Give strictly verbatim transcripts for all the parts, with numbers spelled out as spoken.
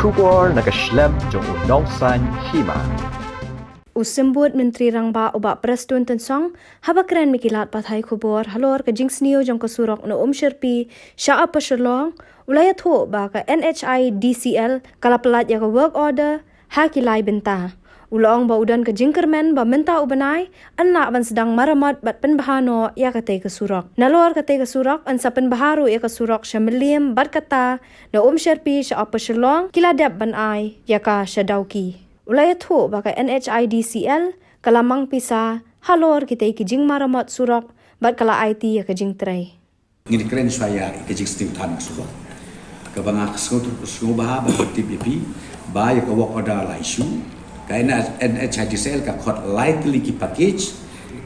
Khubor na ka shlem jong u Nongsaiñ Hima. U Symbud Myntri Rangbah u Bah Prestone Tynsong, haba kren bad ki lad pathai khubor halor ka jingsniew jong ka surok na Umshyrpi sha Upper Shillong, u la ïathuh ba ka N H I D C L ka la pyllait ïa ka work order ha ki lai bynta. U la ong ba u don ka jingkyrmen ba mynta u bnai yn lah ban sdang maramot bad pynbha noh ïa katei ka surok. Nalor katei ka surok yn sa pynbha ruh ïa ka surok sha Mylliem bad kata na Umshyrpi sha Upper Shillong ki la dep ban ai ïa ka sha Dawki. U la ïathuh ba ka N H I D C L ka la mang pisa halor kitei ki jingmaramot surok bad ka la aiti ïa ka jingtrei. Ngin kren shwa ïa ka jingsniew than ka surok. Kaba nga ka sngew, sngew bha ba nga tip ïa phi ba ïa ka work order la issue. Ka N H I D C L ka khot lai tylli ki package.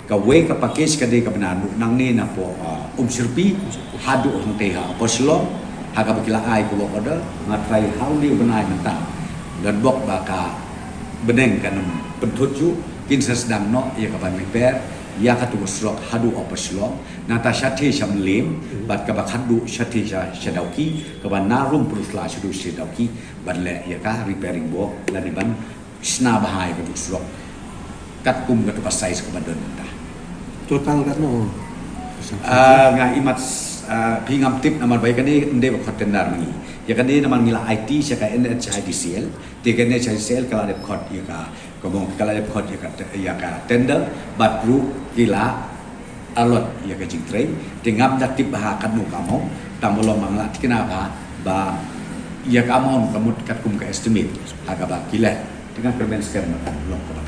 Kawei ka package ka dei kaba na nangne napoh, ah, Umshyrpi haduh hangtei ha Upper Shillong. Ha kaba ki la ai ka work order, nga trai ha une u bnai mynta. Don bok ba ka bneng kan ym pynthut shuh, kin sa sdang noh ïa ka ban repair ïa katu ka surok haduh Upper Shillong. Nangta shathie sha Mylliem bad kaba khatduh shathie sha, sha Dawki, kaba na Rumpruthla shaduh sha Dawki, ban leh ïa ka repairing work lane ban shna bha ïa katu ka surok katkum katu ka size kaba don mynta. Total katno? Ah, nga imat, ah, phi ngam tip namar ba ïa kane ym dei ba khot tender ma ngi. Ïa kane namar ngi la aiti sha ka N H I D C L, te ka N H I D C L ka la dep khot ïa ka, ka mong ka la dep khot ïa ka te-, ïa ka tender, bad ruh ki la allot ïa ka jingtrei. Te ngam da tip bha katno ka amount, tang ba long ba nga la thikna bha ba ïa ka amount ka mut katkum ka estimate ha kaba ki leh. Te nga kyrmen skhem ba kan long kaba